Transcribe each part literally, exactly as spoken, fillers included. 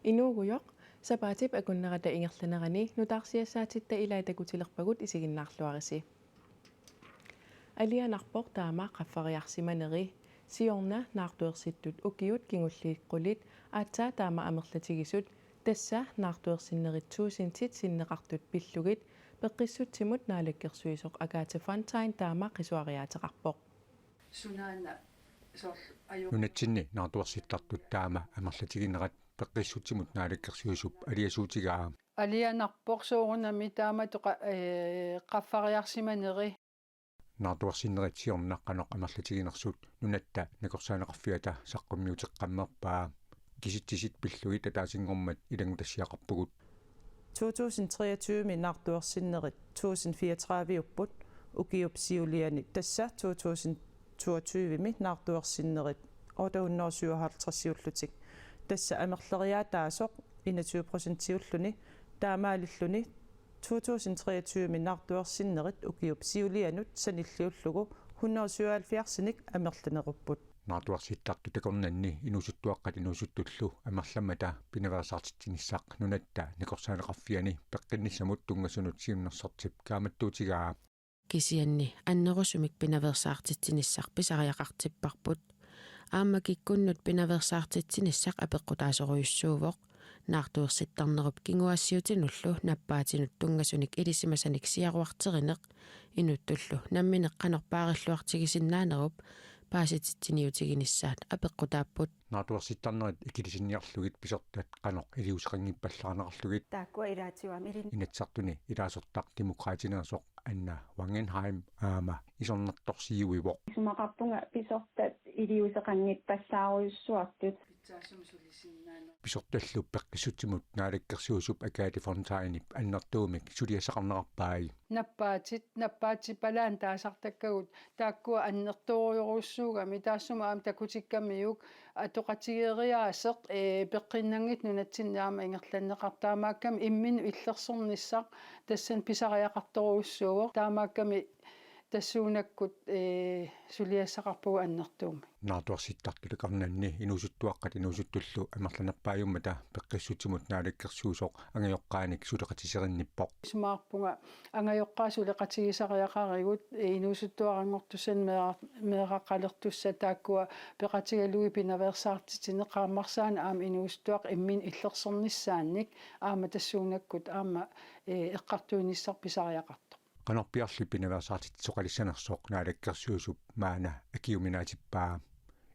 Inuugujoq, sapaatip akunnerata ingerlanerani nutaarsiassaatitta ilaat takutilerpagut isiginnaarluarisi. Alianarpoq taama qaffariarsimaneri, siorna naartuersittut ukiut kingulliit qulit aatsaat taama amerlatigisut, tassa naartuersinnerit tuusintit sinneqartut pillugit, peqqissutsimut naalakkersuisoq Agathe Fontain taama qisuariaateqarpoq. Sunaana soorlu aju- Nunatsinni naartuersittartut taama amerlatiginerat peqqissutsimut naalakkersuisup aliasuutigaa. Alianarpoq soorunami taama toqa-, ee, qaffariarsimaneri. Naartuersinnerit siorna qanoq amerlatiginersut Nunatta Nakorsaaneqarfiata saqqummiuteqqammerpaa. Kisitsisit pillugit ataasinngormat ilanngutassiaqarpugut. To tusind treogtyve-mi naartuersinnerit tusind fireogtredive-upput ukiup siuliani, tassa to tusind toogtyve-mi naartuersinnerit otte hundrede syvoghalvtreds-iullutik. Tassa amerleriaataasoq enogtyve procentiulluni, taamaalilluni to tusind treogtyve-mi naartuersinnerit ukiup siulianut sanilliullugu hundrede syvoghalvfjerds-inik amerlanerupput. Naartuersittartut akornanni inuusuttuaqqat inuusuttullu amerlammata pinaveersaartitsinissaq Nunatta Nakorsaaneqarfiani peqqinnissamut tunngasunut siunnersortip kaammattuutigaa. Kisianni annerusumik pinaveersaartitsinissaq pisariaqartipparput. Aamma kikkunnut pinaveersaartitsinissaq apeqqutaasorujussuuvoq. Naartuersittarnerup kinguaassiuutinullu nappaatinut tunngasunik ilisimasanik siaruarterineq, inuttullu nammineq qanoq paarilluartigisinnaanerup paasititsiniutiginissaat apeqqutaapput. Naartuersittarnerit ikilisinniarlugit pisortat qanoq iliuuseqanngippallaarneqarlugit. Taakkua ilaatigut aamma ilin- Inatsisartuni ilaasortaq Demokraatineersoq Anna Wangenheim aamma isornartorsiuivoq. Isumaqarpunga pisortat iliuuseqanngippallaarujussuartut. Pisortallu peqqissutsimut naalakkersuisup Agathe Fontainip annertuumik suliassaqarnerarpai. Nappaatit, nappaatipalaannut taasartakkagut taakkua annertoorujorujussuugamik, taassuma aamma takutikkamiuk atoqatigeeriaaseq, ee, peqqinnanngitsoq nunatsinni aamma ingerlanneqartoq, taamaakkami imminut illersornissaq tassani pisariaqartorujussuuvoq, taamaakkami tassuunakkut, ee, suliassaqarpugut annertuumik. Naartuersittartut akornanni inuusuttuaqqat inuusuttullu amerlanerpaajummata peqqissutsimut naalakkersuisoq angajoqqaanik suleqatiserinnippoq. Isumaqarpunga angajoqqaat suleqatigisariaqarigut, ee, inuusuttuaranngortussanik meera-, meeraqalertussat taakkua peqatigalugit pinaveersaartitsineq, qaammarsaaneq aamma inuusuttuaqqat imminut illersornissaannik, aamma tassuunakkut aamma, ee, eqqartuinissaq pisariaqartoq. Qanorpiarli pinaveersaartitsisoqalissanersoq naalakkersuisup maanna akiuminaatippaa.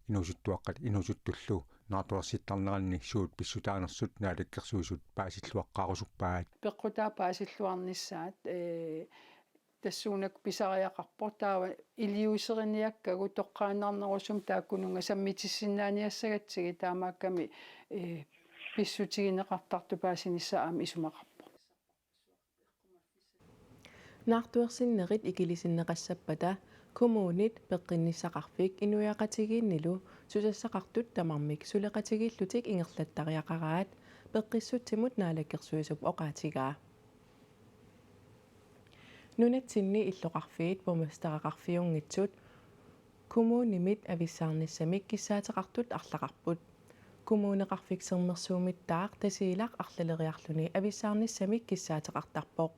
Inuusuttuaqqat inuusuttullu naartuersittarneranni suut pissutaanersut naalakkersuisut paasilluaqqaarusuppaat. Peqqutaat paasilluarnissaat, ee, tassuunakkut pisariaqarpoq, taava iliuuseriniakkagut toqqaannarnerusumik taakkununnga sammitissinnaaniassagatsigit, taamaakkami, ee, pissutigineqartartut paasinissaat aamma isumaqarpoq. Naartuersinnerit ikilisinneqassappata kommunit, peqqinnissaqarfik inuiaqatigiinnilu susassaqartut tamarmik suleqatigiillutik ingerlattariaqaraat, peqqissutsimut naalakkersuisup oqaatigaa. Nunatsinni illoqarfiit borgmestereqarfiunngitsut kommunimit avissaarnissamik kissaateqartut arlaqarput. Kommuneqarfik Sermersuumittaaq Tasiilaq arlaleriarluni avissaarnissamik kissaateqartarpoq.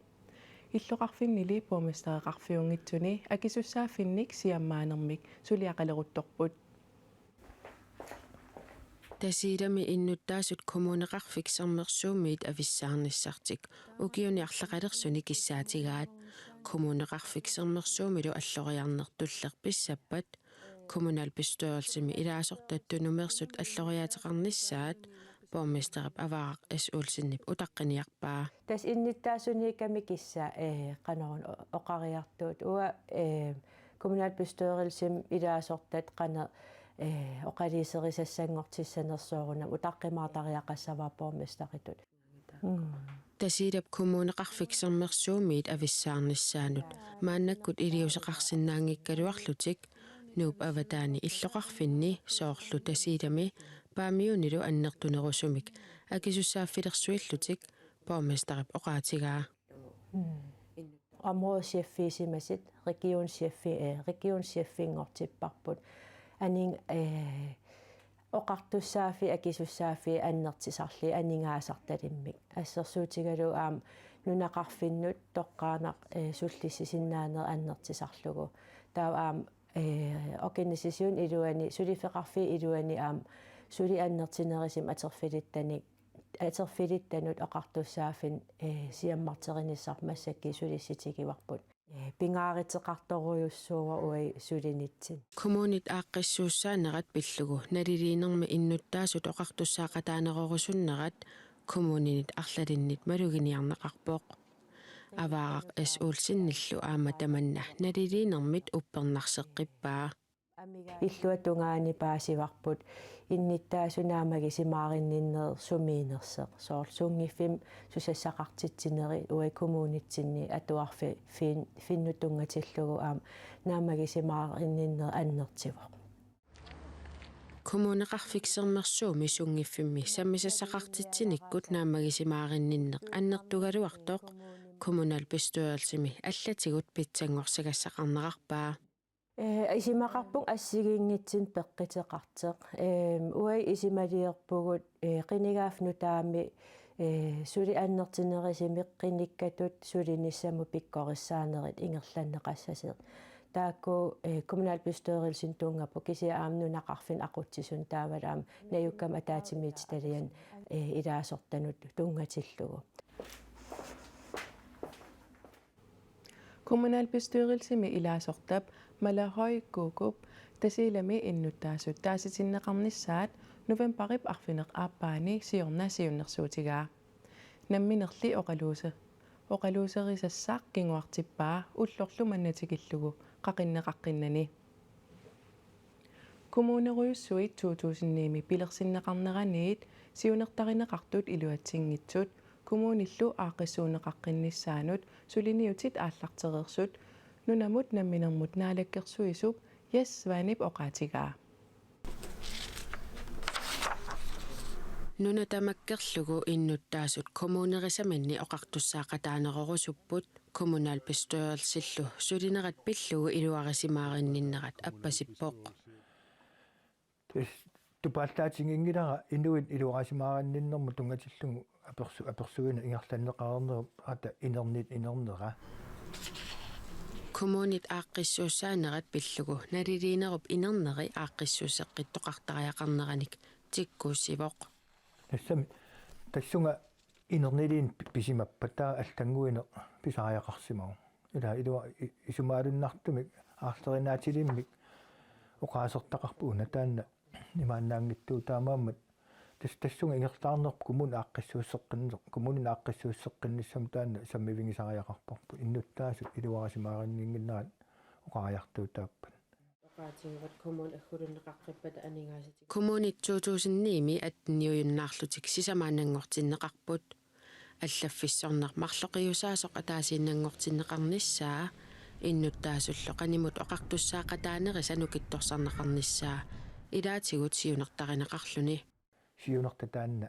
Illoqarfinnili borgmestereqarfiunngitsuni akisussaaffinnik siammaanermik suliaqaleruttorput. Tasiilami innuttaasut Kommuneqarfik Sermersuumiit avissaarnissartik ukiuni arlaqalersuni kissaatigaat. Kommuneqarfik Sermersuumilu alloriarneq tulleq pissappat kommunalbestyrelsimi ilaasortat tunumeersut alloriaateqarnissaat borgmesterip Avaaraq S. Olsenip utaqqiniarpaa. Tassa innuttaasuniikkami kissa, ee, qanoruna o-, oqariartuut. Uanga, ee, kommunalbestyrelsimi ilaasortat qanoq, ee, oqaluuserisassanngortissanersoq soorunami utaqqimaatariaqassavara borgmesteritut. Mm. Tasiilap Kommuneqarfik Sermersuumiit avissaarnissaanut maannakkut iliuuseqarsinnaanngikkaluarlutik Nuup avataani illoqarfinni soorlu Tasiilami Paamiunilu annertunerusumik akisussaaffilersuillutik borgmesterip oqaatigaa. Mm. Områdechefiusimasut, regionchefi-, eh, regionchefinngortipparput. Anin, eh, oqartussaaffii akisussaaffii annertusarlugit aningaasartalimmik. Assersuutigalugu aamma nunaqarfinnut toqqaannaq, eh, sullissisinnaaneq annertusarlugu. Taava aamma, eh, organisation iluani, suliffeqarfiup iluani aamma suli annertunerusumik atorfilittanik, atorfilittanut oqartussaaffinnut, eh, siammarterinissaq massakkut sulissutigivarput. Eh, pingaaruteqartorujussuuvoq uagut sulinitsinni. Kommunit aaqqissuussaanerat pillugu naliliinermi innuttaasut oqartussaaqataanerorusunnerat kommuninit arlalinnit maluginiarneqarpoq. Avaaraq S. Olsenillu aamma tamanna naliliinermit uppernarseqqippaa. Illuatungaani paasivarput innuttaasut naammagisimaarinnginneq sumiinnersoq. Soorlu sunngiffimmi susassaqartitsinerit uagut kommunitsinni atuarfi-, fin-, finnut tunngatillugu aamma naammagisimaarinnginneq annertuvoq. Kommuneqarfik Sermersuumi sunngiffimmi sammisassaqartitsinikkut naammagisimaarinnginneq annertugaluartoq kommunalbestyrelsimi allatigut pitsanngorsagassaqarnerarpaa. Eh, isumaqarpunga assigiinngitsunik peqquteqartoq. Ehm, uagut isumaliorpugut, eh, qinigaaffik nutaamik, eh, suli annertunerusumik qinikkatut sulinissamut pikkorissaanerit ingerlanneqassasoq. Taakku, eh, kommunalbestyrelsimi tunngavipput kisianni aamma nunaqarfinni aqutsisuni taavalu aamma najukkamik ataatsimiititaliani, eh, ilaasortanut tunngatillugu. Kommunalbestyrelsimi ilaasortap Malahøj Kukup Tasiilami innuttaasut taasitinneqarnissaat novembarip arfineq-aappaani siorna siunnersuutigaa. Namminerli oqaluuse-, oqaluuserisassaq kinguartippaa ullorlu manna tikillugu qaqinneqaqqinnani. Kommunerujussuit to tusind ni-mi pilersinneqarneraniit siunertarineqartut iluatsinngitsut kommunillu aaqqissuunneqaqqinnissaanut suliniutit aallartereersut nunamut namminermut naalakkersuisup Jess Svanep oqaatigaa. Nuna tamakkerlugu innuttaasut kommunerisaminni oqartussaaqataanerorusupput kommunalbestyrelsillu sulinerat pillugu iluarisimaarinnginnerat appasippoq. Tassa tupaallaatinginngilara inuit iluarisimaarinnginnermut tunngatillugu apersu-, apersuineq ingerlanneqareernerup ata inernit inernera. Kommunit aaqqissuussaanerat pillugu naliliinerup inerneri aaqqissuusseqqittoqartariaqarneranik tikkuussivoq. Tassami tassunga inerniliineq pi-, pisimappat taava allannguineq pisariaqarsimavoq. Ila ilua-, i-, isumaalunnartumik aarlerinaatsilimmik oqaasertaqarpoq una taanna imaannaanngitsuuvoq taamaammat tas-, tassunga ingerlaarnerput kommuni aaqqissuusseqqinneq, kommunini aaqqissuusseqqinnissamut taanna sammivigisariaqarparput innuttaasut iluarisimaarinnginnginnerat oqariartuutaappat. Oqaatigaat kommuni aggulunneqaqqippata aningaasatik. Kommunit to tusind ni-mi atteniujunnaarlutik sisamaannanngortinneqarput. Allaffissorneq marloqiusaasoq ataasiinnanngortinneqarnissaa, innuttaasullu qanimut oqartussaaqataanerisa nukittorsarneqarnissaa, ilaatigut siunertarineqarluni. Siunertaq taanna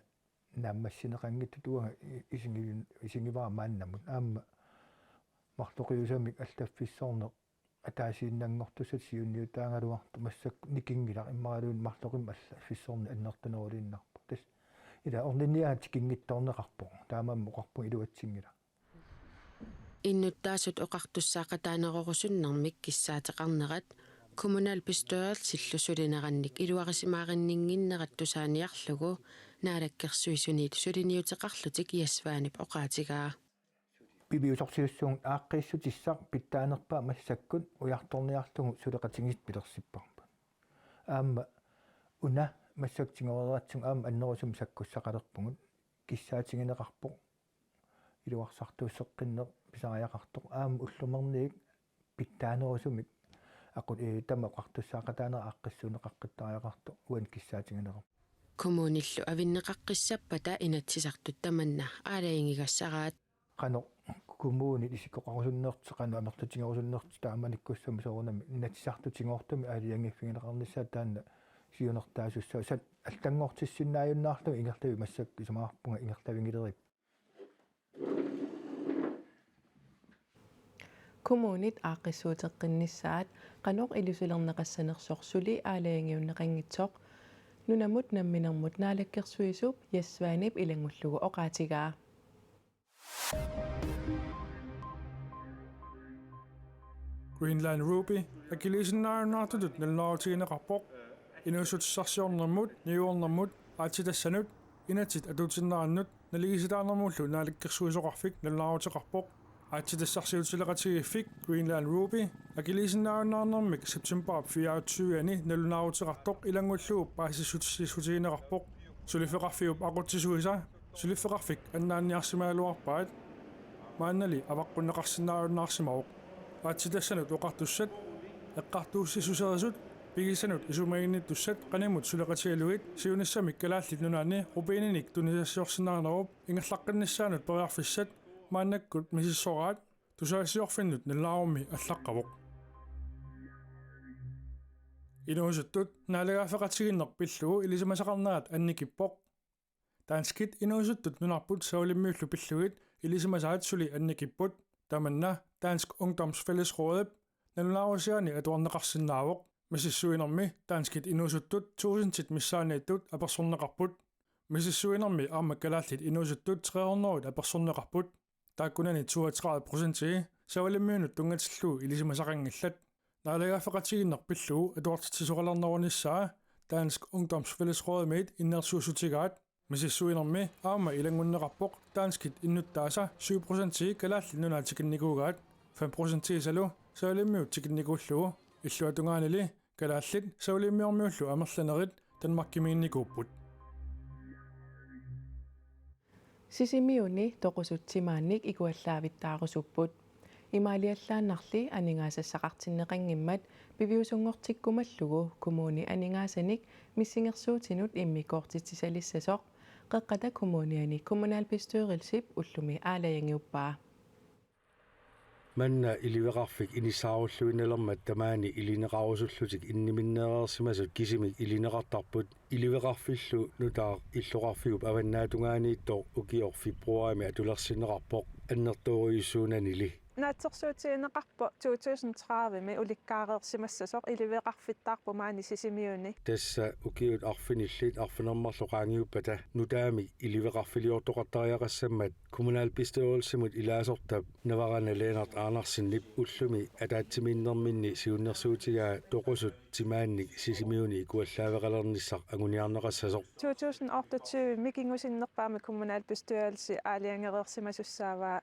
naammassineqanngitsutut uanga i-, isigivin-, isigivara maannamut. Aamma marloqiusamik allaffissorneq ataasiinnanngortussatut siunniutaagaluartoq massakkut nikinngilaq immaqaluunniit marloqimmik allaffissorneq annertuneruliinnarpoq. Tassa ila orniniaat tikinngitsoorneqarpoq. Taamaammat oqarpunga iluatsinngilaq. Innuttaasut oqartussaaqataanerorusunnermik kissaateqarnerat kommunalbestyrelsillu sulinerannik iluarisimaarinnginnginnerat tusaaniarlugu Naalakkersuisuniit suliniuteqarlutik Jess Svanep oqaatigaa. Piviusorsiussuugut aaqqiissutissaq pitsaanerpaaq massakkut ujartorniarlugu suleqatigiissut pilersipparput. Aamma una massakkut tigoreeratsigu aamma annerusumik sakkussaqalerpugut kissaatigineqarpoq iluarsartuusseqqinneq pisariaqartoq aamma ullumerniit pitsaanerusumik aqut, ee, tamaat oqartussaaqataaneq aaqqissuunneqaqqittariaqartoq uani kissaatigineqarpoq. Kommunillu avinneqaqqissappata Inatsisartut tamanna aalajangigassaraat. Qanoq kommunit isikkoqarusunnertik, qanoq amerlatigerusunnertik taamanikkussamik soorunami Inatsisartut tigoortumik aalajangiiffigineqarnissaat taanna siunertaasussaavoq. Tassa allanngortissinnaajunnaarlugu ingerlavik massakkut isumaqarpunga ingerlavigilerippoq. Kommunit aaqqissuuteqqinnissaat qanoq ilusilerneqassanersoq suli aalajangiunneqanngitsoq Nunamut namminermut naalakkersuisup Jess Svanep ilanngullugu oqaatigaa. Greenland Ruby akiliisinnaajunnaartutut nalunaarutigineqarpoq. Inuussutissarsiornermut, niuernermut, aatsitassanut, inatsisit atuutsinnerannut naligiissitaanermullu naalakkersuisoqarfik nalunaaruteqarpoq. Aatsitassarsiutileqatigiiffik Greenland Ruby akiliisinnaajunnaarnermik septembarip fireogtyve-ani nalunaaruteqartoq ilanngullugu paasissutississutigineqarpoq. Suliffeqarfiup aqutsisuisa suliffeqarfik annaanniarsimagaluarpaat. Maannali avaqqunneqarsinnaajunnaarsimavoq. Aatsitassanut oqartussat, eqqartuussissuserisut, pigisannut isumaginnittussat qanimut suleqatigalugit siunissamik Kalaallit Nunaanni rubininik tunisassiorsinnaanerup ingerlaqqinnissaanut periarfissat maannakkut misissoraat, tusagassiorfinnut nalunaarummi allaqqavoq. Inuusuttut naalagaaffeqatigiinneq pillugu ilisimasaqarnerat annikippoq. Danskit inuusuttut nunarput Savalimmiullu pillugit ilisimasaat suli annikipput. Tamanna Dansk Ungdoms Fællesrådip nalunaarusiaani atuarneqarsinnaavoq. Misissuinermi danskit inuusuttut tusindit missaanniittut apersorneqarput. Misissuinermi aamma kalaallit inuusuttut tre hundrede apersorneqarput. Taakkunani toogtredive procentii Savalimmiunut tunngatillugu ilisimasaqanngillat. Naalagaaffeqatigiinneq pillugu atuartitsisoqalernerunissaa Dansk Ungdoms Fællesrådimiit innersuussutigaat. Misissuinermi aamma ilanngunneqarpoq danskit innuttaasa syv procentii Kalaallit Nunaat tikinnikuugaat, fem procentiisalu Savalimmiut tikinnikuullugu. Illuatungaanili kalaallit savalimmiormiullu amerlanerit Danmarkimiinnikuupput. Sisimiuni toqusut timaannik ikuallaavittaarusupput. Imaaliallaannarli aningaasassaqartinneqanngimmat piviusunngortikkumallugu kommuni aningaasanik missingersuutinut immikkoortitsisalissasoq Qeqqata Kommuniani kommunalbestyrelsip ullumi aalajangiuppaa. Manna iliveqarfik inissaarulluinnalermat tamaani ilineqarusullutik inniminneereersimasut kisimik ilineqartarput. Iliveqarfillu nutaaq illoqarfiup avannaatungaaniittoq ukioq februarimi atulersinneqarpoq annertoorujussuunanili. Naatsorsuutigineqarpoq to tusind tredive-mi ulikkaareersimassasoq iliveqarfittaarpoq maani Sisimiuni. Tassa ukiut arfinillit arfineq-marluk qaangiuppata nutaamik iliveqarfiliortoqartariaqassammat kommunalbestyrelsimut ilaasortap Navarana Lennert Andersenip ullumi ataatsimiinnerminni siunnersuutigaa toqusut timaannik Sisimiuni ikuallaaveqalernissaq anguniarneqassasoq. To tusind otteogtyve-mi kingusinnerpaamik kommunalbestyrelsi aalajangereersimasussaavaa,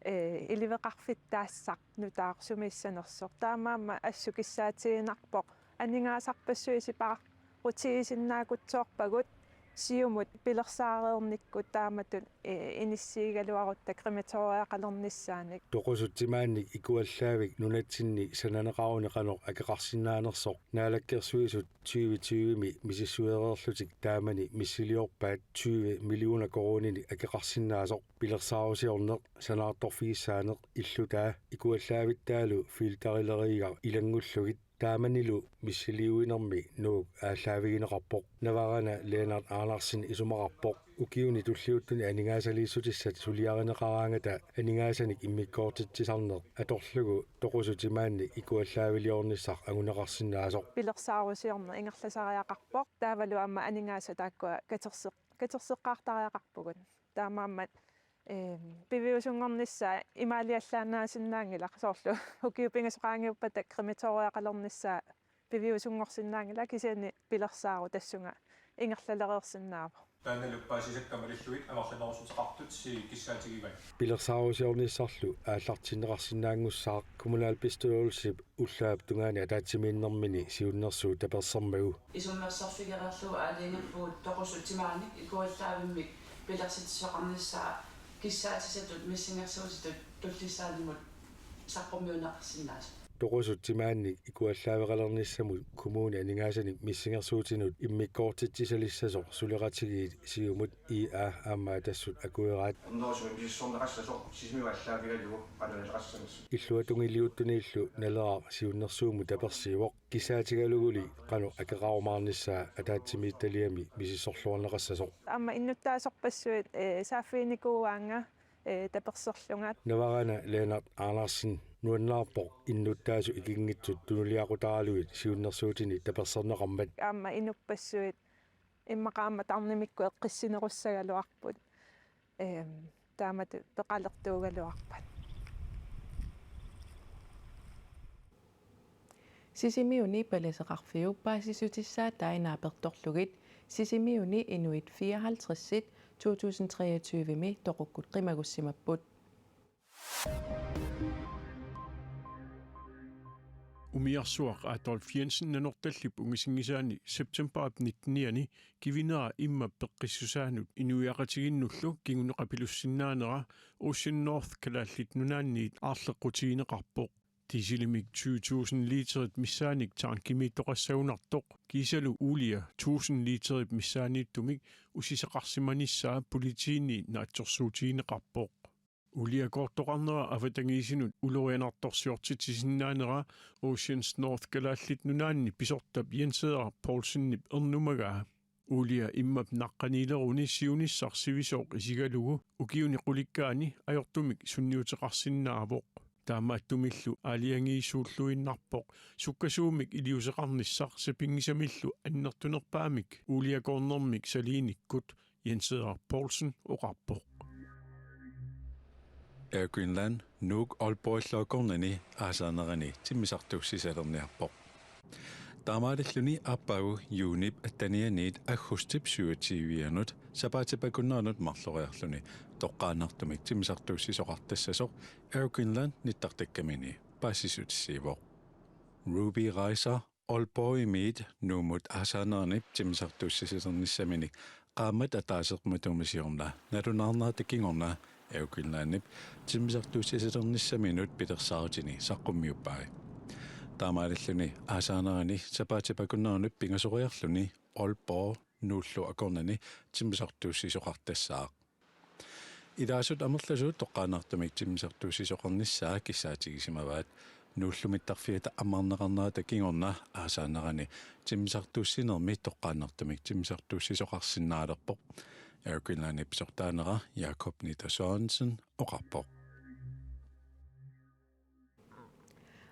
ee, iliveqarfittaassaq nutaaq sumiissanersoq. Taamaammat assut kissaatiginarpoq aningaasarpassuit sipaarutigisinnaakutsoorpagut siumut pilersaareernikkut taamatut, ee, inissiigaluarutta krematoriaqalernissaanik. Toqusut timaannik ikuallaavik nunatsinni sananeqaruni qanoq akeqarsinnaanersoq Naalakkersuisut tyve tyve-mi misissuereerlutik taamani missiliorpaat tyve millioner koruuninik akeqarsinnaasoq. Pilersaarusiorneq, sanaartorfigissaaneq illutaa ikuallaavittaalu filterileriigaq ilanngullugit taamanilu missiliuinermi Nuuk aallaavigineqarpoq. Navarana Lennert Andersen isumaqarpoq ukiuni tulliuttuni aningaasaliissutissat suliarineqaraangata aningaasanik immikkoortitsisarneq atorlugu toqusut timaannik ikuallaaviliornissaq anguneqarsinnaasoq. Pilersaarusiorneq ingerlasariaqarpoq. Taavalu aamma aningaasat taakkua katerseq-, katerseqqaartariaqarpugut. Taamaammat, eem, piviusunngornissaa imaaliallaannaasinnaanngilaq, soorlu ukiut pingasut qaangiuppata krematoriaqalernissaa piviusunngorsinnaanngilaq, kisianni pilersaarut tassunga ingerlalereersinnaavoq. Taannalu paasisakka malillugit amerlanerusuteqartut kissaatigivaat. Pilersaarusiornissarlu aallartinneqarsinnaanngussaaq kommunalbestyrelsip ullaap tungaani ataatsimiinnermini siunnersuut tapersermagu. Isummersorfigereerlugu aalajangerpugut toqusut timaannik ikuallaavimmik pilersitsisoqarnissaa kissaatisatut missingersuutitut tullissaanimut saqqummiunneqarsinnaasoq. Toqusut timaannik ikuallaaveqalernissamut kommuni aningaasanik missingersuutinut immikkoortitsisalissasoq suleqatigiit siumut I A aamma Atassut akueraat. Ernerusumik misissorneqassasoq Sisimiut aallaavigalugu qanoq naleqassanersoq. Illuatungiliuttuniillu Naleraq siunnersuummut tapersiivoq. Kissaatigaluguli qanoq akeqarumaarnissaa ataatsimiititaliami misissorluarneqassasoq. Aamma innuttaasorpassuit, ee, saaffiginikuuaannga, ee, taperserlunga. Navarana Lennert Andersen nuannaarpoq innuttaasut ikinngitsut tunuliaqutaralugit siunnersuutinik taperserneqarmat. Aamma inuppassuit immaqa aamma tarnimikkut eqqissinerussagaluarput. Ehm, taamatut peqalertuugaluarpat. Sisimiuni palaseqarfiup paasissutissaatai naapertorlugit Sisimiuni inuit fireoghalvtreds to tusind treogtyve-mi toqukkut qimagussimapput. Umiarsuaq Adolf Jensen Nanortallip ungasinngisaani septembarip nitten-iani kivinera immap peqqissusaanut inuiaqatigiinnullu kinguneqapilussinnaanera Ocean North Kalaallit Nunaanniit aarleqqutigineqarpoq. Dieselimik tyve tusind literit missaanik tankimiittoqassagunartoq kiisalu uulia tusind literit missaaniittumik ussisaqarsimanissaa politiini naatsorsuutigineqarpoq. Uuliakoortoqarnera avatangiisinut ulorianartorsiortitsisinnaanera Ocean North Kalaallit Nunaanni pisortap Jens Edvard Poulsenip ernumagaa. Uulia immap naqqaniileruni siunissaq sivisooq isigalugu ukiuni qulikkaani ajortumik sunniuteqarsinnaavoq. Taamaattumillu aalajangiisuulluinnarpoq sukkasuumik iliuuseqarnissaq sapinngisamillu annertunerpaamik uuliakoornermik saliinikkut, Jens Edvard Poulsen oqarpoq. Air Greenland Nuuk Aalborgillu akornanni aasaanerani timmisartuussisalerniarpoq. Taamaalilluni aappaagu juunip attenianiit aggustip syvogtyvianut sapaatip akunneranut marloriarluni toqqaannartumik timmisartuussisoqartassasoq Air Greenland nittartakkamini paasissutissiivoq. Ruby Reiser Aalborgimiit Nuummut aasaaneranip timmisartuussisalernissaminik qaammat ataaseq matuma siorna nalunaarnerata kingorna Air Greenlandip timmisartuussisalernissaminut pilersaarutini saqqummiuppai. Taamaalilluni aasaanerani sapaatip akunneranut pingasoriarluni Aalborg Nuullu akornanni timmisartuussisoqartassaaq. Ilaasut amerlasuut toqqaannartumik timmisartuussisoqarnissaa kissaatigisimavaat. Nuullu mittarfiata ammarneqarnerata kingorna aasaanerani timmisartuussinermi toqqaannartumik timmisartuussisoqarsinnaalerpoq. Air Greenlandip pisortaanera Jakob Nitter Sørensen oqarpoq.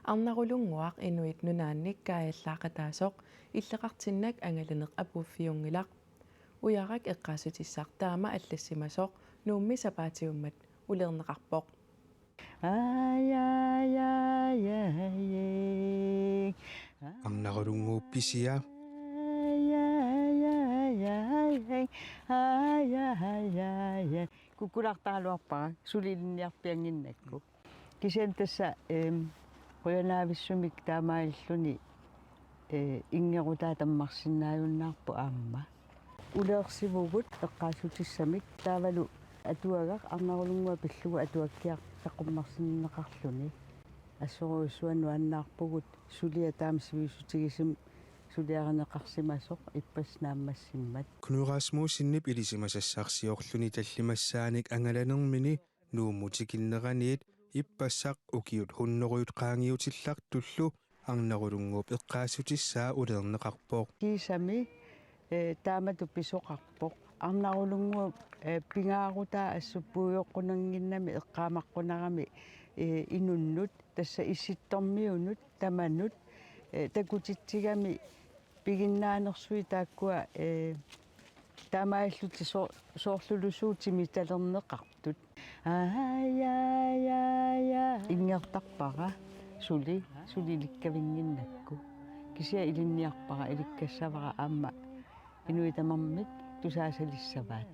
Arnarulunnguaq Inuit Nunaannik kaajallaaqataasoq illeqartinnak angalaneq apuuffiunngilaq. Ujarak eqqaassutissaq taama allassimasoq Nuummi sapaatiummat ulerneqarpoq. Aj, aj, aj, aj, aj. Arnarulunnguup pisia. Aj, aj, aj, aj, aj. Aj, aj, aj, aj. Kukkulartaraluarpara suli ilinniarpiannginnakku. Kisianni tassa, ehm, qujanaavissumik taamaalilluni, eh, inngerutaa tammarsinnaajunnaarpoq aamma. Uleersivugut eqqaassutissamik taavalu atuagaq Arnarulunnguaq pillugu atuakkiaq saqqummersinneqarluni. Assorujussuaq nuannaarpugut suliaq taama sivisutigisumik suliarineqarsimasoq ippassaq naammassimmat. Knud Rasmussenip ilisimasassarsiorluni tallimassaanik angalanermini Nuummut tikinneraniit ippassaq ukiut hunnorujut qaangiutillartullu Arnarulunnguup eqqaassutissaa ulerneqarpoq. Kiisami, eh, taamatut pisoqarpoq. Arnarulunnguup, eh, pingaarutaa assut puigoqqunernnginnami eqqaamaqqunarami, eh, inunnut, tassa Issittormiunut, tamanut, eh, takutitsigami piginnaanersui taakkua, eh, taamaalillutik soo-, soorlulusuutit timitalerneqartut. Aj, aj, aj, aj. Inngertarpara suli, suli ilikkavinnginnakku. Kisianni ilinniarpara, ilikkassavara aamma inuit tamarmik tusaasalissavaat.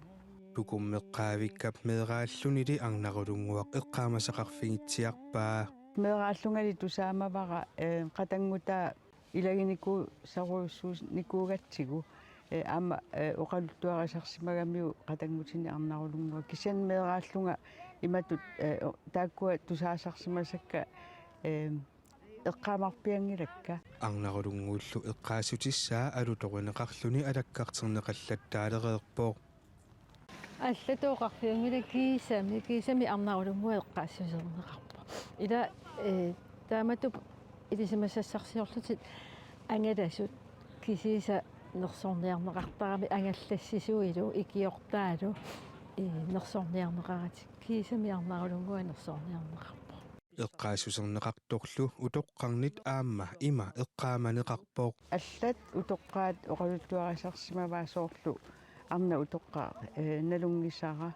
Tukummeqqaavikkap meeraallunili Arnarulunnguaq eqqaamasaqarfigitsiarpaa. Meeraallungali tusaamavara, eh, qatanngutaa ilaginikuusarujussuunikuugatsigu, eh, aamma, eh, oqaluttuarisarsimagamiuk qatanngutini Arnarulunnguaq. Kisianni meeraallunga imatut, eh, o-, taakkua tusaasarsimasakka, eh, eqqaamarpianngilakka. Arnarulunnguullu eqqaassutissaa alutorineqarluni alakkarterneqallattaalereerpoq. Allatut oqarfiunngilaq kiisami, kiisami Arnarulunnguaq eqqaassuserneqarpoq. Ila, eh, taamatut ilisimasassarsiorlutit angalasut kisiisa nersorniarneqartaramik angallassisuilu ikiortaalu, eh, nersorniarneqaratik kiisami Arnarulunnguaq nersorniarneqarpoq. Eqqaassuserneqartorlu utoqqarnit aamma ima eqqaamaneqarpoq. Allat utoqqaat oqaluttuarisarsimavaat soorlu arnat utoqqaat, eh, nalunngisara,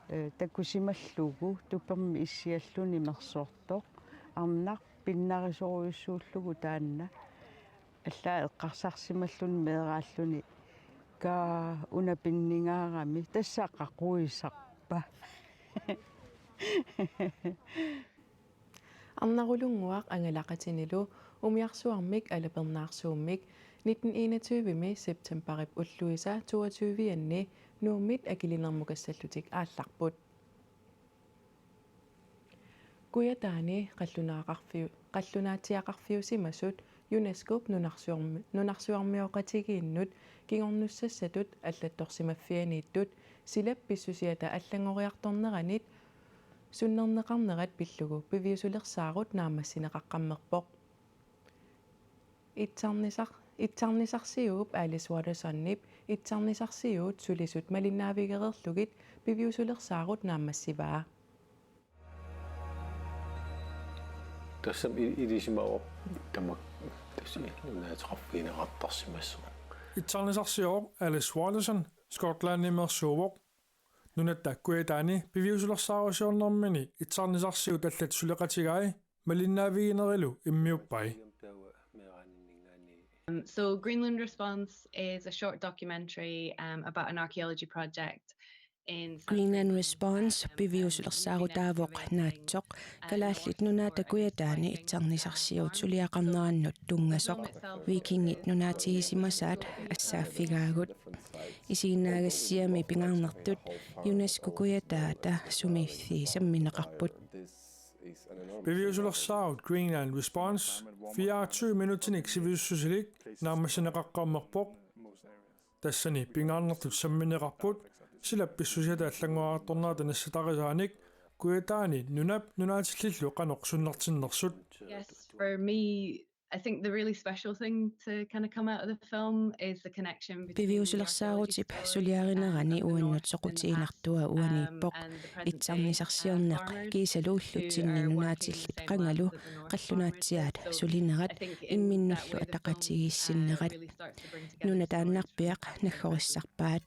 eh, takusimallugu tupermi issialluni mersortoq, arnaq pinnarisorujussuullugu taanna. Allaat eqqarsarsimalluni meeraalluni: Kaa, una pinningaarami, tassa qaquisarpa? Arnarulunnguaq angalaqatinilu umiarsuarmik alapernaarsuummik nitten enogtyve-mi septembarip ulluisa toogtyve-anni Nuummit akilinermukassallutik aallarput. Kujataani qallunaaqarfiu-, qallunaatsiaqarfiusimasut UNESCO-p nunarsuarmi-, nunarsuarmioqatigiinnut kingornussassatut allattorsimaffianiittut silap pissusiata allanngoriartorneranit sunnerneqarnerat pillugu piviusulersaarut naammassineqaqqammerpoq. Itsarnisar-, itsarnisarsiuup Alice Wattersonip itsarnisarsiuut sulisut malinnaavigereerlugit piviusulersaarut naammassivaa. Tassami i-, ilisimavoq tamakku tassa nunaateqarfigineqartarsimassaaq. Itsarnisarsiuvoq Alice Watterson, Skotlandimeersuuvoq. Nunatta Kujataani piviusulersaarusiornermini itsarnisarsiut allat suleqatigai malinnaaviginerilu immiuppai. Um, so Greenland Response is a short documentary, um, about an archaeology project in Greenland Response piviusulersaarutaavoq naatsoq Kalaallit Nunaata Kujataani itsarnisarsiut suliaqarnerannut tunngasoq. Vikingit nunaatigisimasaat assaaffigaagut. Isiginnaagassiami pingaarnertut UNESCO Kujataata sumiiffii sammineqarput. Piviusulersaarut Greenland Response fireogtyve minutsinik sivisussusilik naammassineqaqqammerpoq. Tassani pingaarnertut sammineqarput silap pissusiata allanngoriartornerata nassatarisaanik Kujataani nunap nunaatillillu qanoq sunnertinnersut. Yes, for me, I think the really special thing to kind of come out of the film is the connection between the archaeology Piviusulersaarutip scholars, suliarinerani um, the uannut North and the soqutiginartua past, uaniippoq. Um, and the present day, uh, itsarnisarsiorneq farmers kiisalu who ullutsinni are working in the nunaatillit same qangalu lands that the Norse farmers did. Qallunaatsiaat sulinerat imminnullu ataqatigiissinnerat. Nunataannarpiaq naggorissarpaat.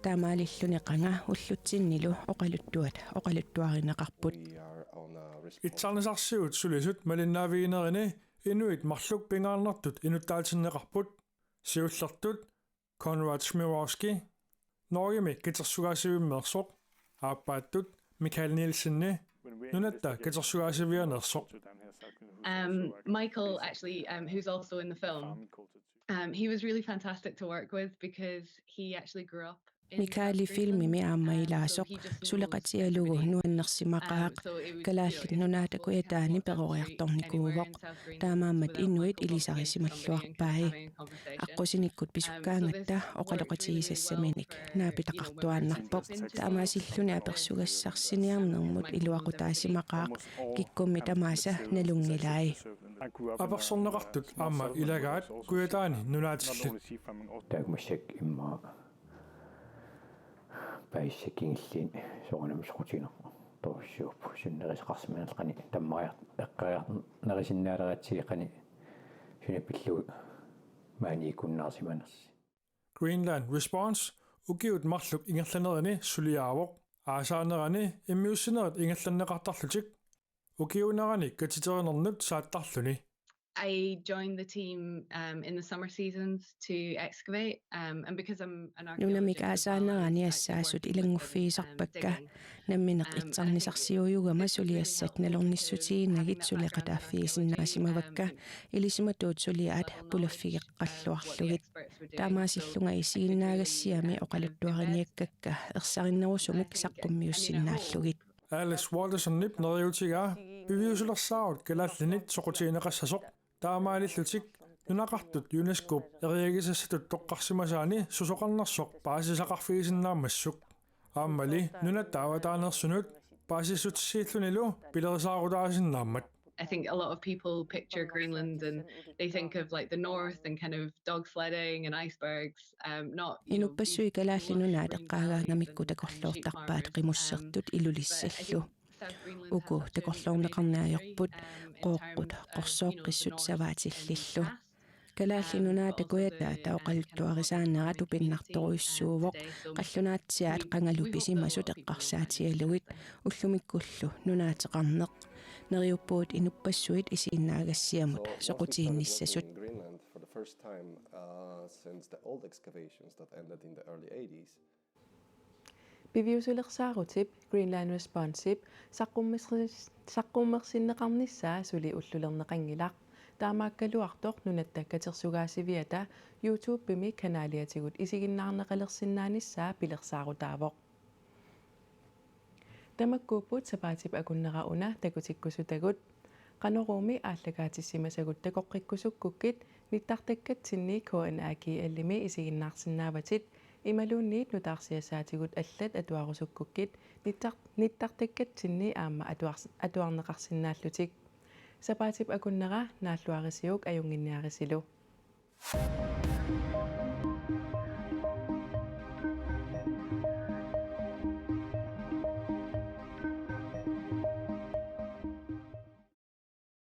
Taamaalilluni qanga ullutsinnilu oqaluttuat oqaluttuarineqarput. Itsarnisarsiut sulisut malinnaaviginerini inuit marluk pingaarnertut inuttaatinneqarput. Siullertut Konrad Smirowski, Norgemi katersugaasivimmeersoq, aappaattut Michael Nielsenni, nunatta katersugaasivianeersoq. Um, Michael, actually, um, who's also in the film, um, he was really fantastic to work with because he actually grew up in Michaeli South filmimi Greenland, aamma um, ilaasoq, so he just knows suleqatigalugu everybody. Nuannersimaqaaq. Um, so it was, you know, Kalaallit Nunaata Kujataani peroriartornikuuvoq. Taamaammat inuit ilisarisimalluarpai. Aqqusinikkut pisukkaangatta oqaloqatigisassaminik naapitaqartuaannarpoq. Taamaasilluni apersugassarsiniarnermut iluaqutaasimaqaaq, kikkummi tamaasa nalunngilai. Apersorneqartut aamma ilagaat Kujataani nunaatillit. Taakku massakkut immaqa paasisakka kingulliit soorunami soqutiginartorujussuupput, sunnerisaqarsimanerlu qanoq tammariar-, eqqariarnerisinnaaleratsigu qanoq suna pillugu maaniikkunnaarsimanersoq. Greenland Response ukiut marluk ingerlanerini suliaavoq. Aasaanerani immiussinerit ingerlanneqartarlutik. Ukiuunerani katiterinermut saattarluni. I joined the team, um, in the summer seasons to excavate, um, and because I'm an archaeologist as well, I, I do work in the, um, Nunamik aasaanerani assaasut ilannguffigisarpakka, digging. Nammineq itsarnisarsiuujugama suliassat nalornissutiginagit suleqataaffigisinnaasimavakka, ilisimatuut suliaat pulaffigeqqalluarlugit. Taamaasillunga isiginnaagassiami oqaluttuariniakkakka ersarinnerusumik saqqummiussinnaallugit. Alice Waltersonip neriuutigaa piviusulersaarut kalaallinit soqutigineqassasoq. Taamaalillutik nunaqartut UNESCO-p eriagisassatut toqqarsimasaani susoqarnersoq paasisaqarfigisinnaammassuk. Aammali nunatta avataanersunut paasissutissiillunilu pilerisaarutaasinnaammat. I think a lot of people picture Greenland and they think of, like, the north and kind of dog sledding and icebergs, um, not, you know, Inuppassuit Kalaallit Nunaat eqqaagaangamikku takorloortarpaat qimussertut ilulissallu. Uku takorloorneqarneq ajorput, qooqqut qorsooqqissut savaatillillu. Kalaallit Nunaata kujataata oqaluttuarisaanera tupinnartorujussuuvoq, qallunaatsiaat qangalu pisimasut eqqarsaatigalugit, ullumikkullu nunaateqarneq. Neriuppugut inuppassuit isiginnaagassiamut soqutiginnissasut. Greenland for the first time uh, since the old excavations that ended in the early eighties. Piviusulersaarutip Greenland Responseip saqqummersi- saqqummersinneqarnissaa suli ullulerneqanngilaq. Taamaakkaluartoq Nunatta Katersugaasiviata YouTube-imi kanaliatigut isiginnaarneqalersinnaanissaa pilersaarutaavoq. Tamakkuupput sapaatip akunnera una takutikkusutagut. Qanoruumi aallakaatissimasagut takoqqikkusukkukkit nittartakkatsinni K N A G L-imi isiginnaarsinnaavatit, imaluunniit nutaarsiassaatigut allat atuarusukkukkit nittar- nittartakkatsinni aamma atuars- atuarneqarsinnaallutik. Sapaatip akunnera naalluarisiuk ajunnginniarisilu.